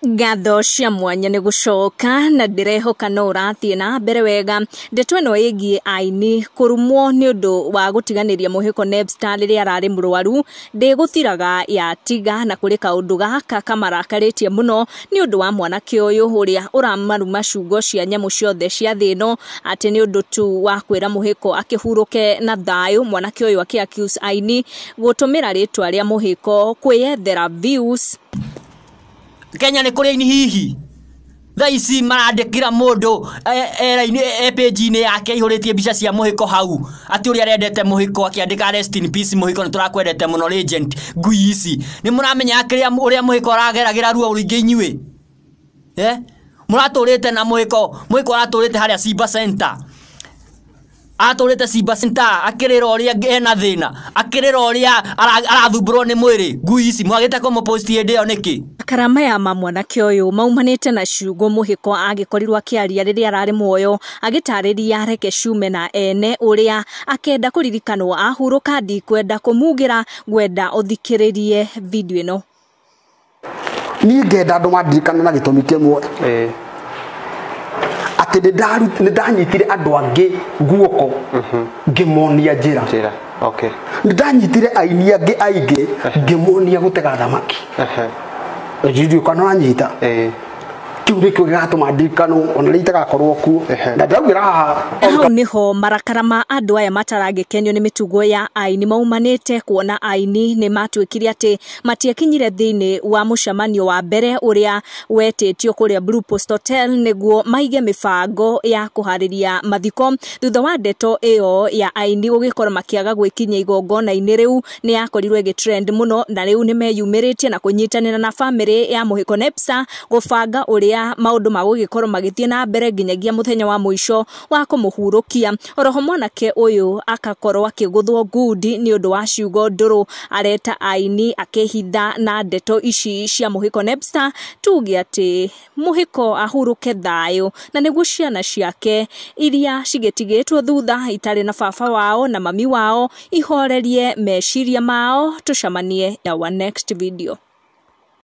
Ngatho cia mwanya nĩ gũcoka na ndĩrehoka no ũrathiĩ na mbere wega. Ndeto ĩno ĩgiĩ aini kũrumwo nĩ ũndũ wa gũtiganĩria Mũhĩko Nebstar rĩrĩa ararĩ mũrwaru ndĩgũthiraga yatiga, na kũrĩ kaũndũ gaka kamarakarĩtie mũno nĩ ũndũ wa mwanake ũyũ ũrĩa ũramaruma ciugo cia nyamũ ciothe cia thĩ ĩno atĩ nĩ ũndũ tu wa kwĩra Mũhĩko akĩhurũke na thayũ. Mwanake ũyũ akĩ accuse aini gũtũmĩra rĩtwa rĩa Mũhĩko kwĩyethera views. Kenya nĩ kũrĩ aini hihi thaa ici marandĩkĩra mũndũ eraini page-inĩ yake ihũrĩtie mbica cia Mũhĩko hau atĩ ũrĩa arendete Mũhĩko akĩandĩka rest in peace Mũhĩko nĩ tũrakwendete mũno legend. Ngui ici nĩ mũramenya kĩrĩa ũrĩa Mũhĩko arageragĩra ruo rũingĩ inyuĩ, mũratũrĩte na Mũhĩko. Mũhĩko aratũrĩte harĩa Simba Center, atũrĩte Simba Center akĩrĩra ũrĩa ena thĩna, akĩrĩra ũrĩa arathumbũrwo nĩ mwĩrĩ. Ngui ici mwagĩte kũmũpost hĩndĩ ĩyo nĩkĩ? Makara maya ma mwanake ũyũ maumanĩte na ciugo Mũhĩko agĩkorirwo akĩaria rĩrĩa ararĩ muoyo, agĩtarĩria reke ciume na ene ũrĩa akenda kũririkanwo ahurũka. Ndikwenda kũmugĩra, ngwenda ũthikĩrĩrie video ĩno. Niĩ ngenda andũ mandirikane na gĩtũmi kĩmwe, atĩ nĩ ndanyitire andũ angĩ guoko ngĩmonia njĩra. Njĩra. Okay. Nĩ ndanyitire aini angĩ aingĩ ngĩmonia gũtega thamaki. Ndiũĩ kana ũranyita. Kĩu nĩkĩo gĩgatũma ndirikanwo ona rĩrĩa itagakorwo kuo. Na ndĩraugĩra haha. Hau nĩho marakara ma andũ aya mataragĩkenio nĩ mĩtugo ya aini maumanĩte, kuona aini nĩ matuĩkire atĩ matiakinyire thĩinĩ wa mũcemanio wa mbere ũrĩa wetĩtio kũrĩa Blue Post Hotel nĩguo maige mĩbango ya kũharĩria mathiko. Thutha wa ndeto ĩyo ya aini gũgĩkorwo makĩaga gwĩkinyia igongona-inĩ rĩu, nĩ yakorirwo ĩgĩtrend mũno, na rĩu nĩ meyumĩrĩtie na kũnyitanĩra na bamĩrĩ ya Mũhĩko Nebstar gũbanga ũrĩa maũndũ magũgĩkorwo magĩthiĩ na mbere nginyagia mũthenya wa mũico wa kũmũhurũkia. Oroho mwanake ũyũ akakorwo akĩgũthwo ngundi nĩ ũndũ wa ciugo ndũrũ areta aini akĩhitha na ndeto ici cia Mũhĩko Nebstar. Tuge atĩ Mũhĩko ahurũke thayũ, na nĩguo ciana ciake iria cigĩtigĩtwo thutha itarĩ na baba wao na mami wao ihorerie meciria mao. Tũcemanie our next video.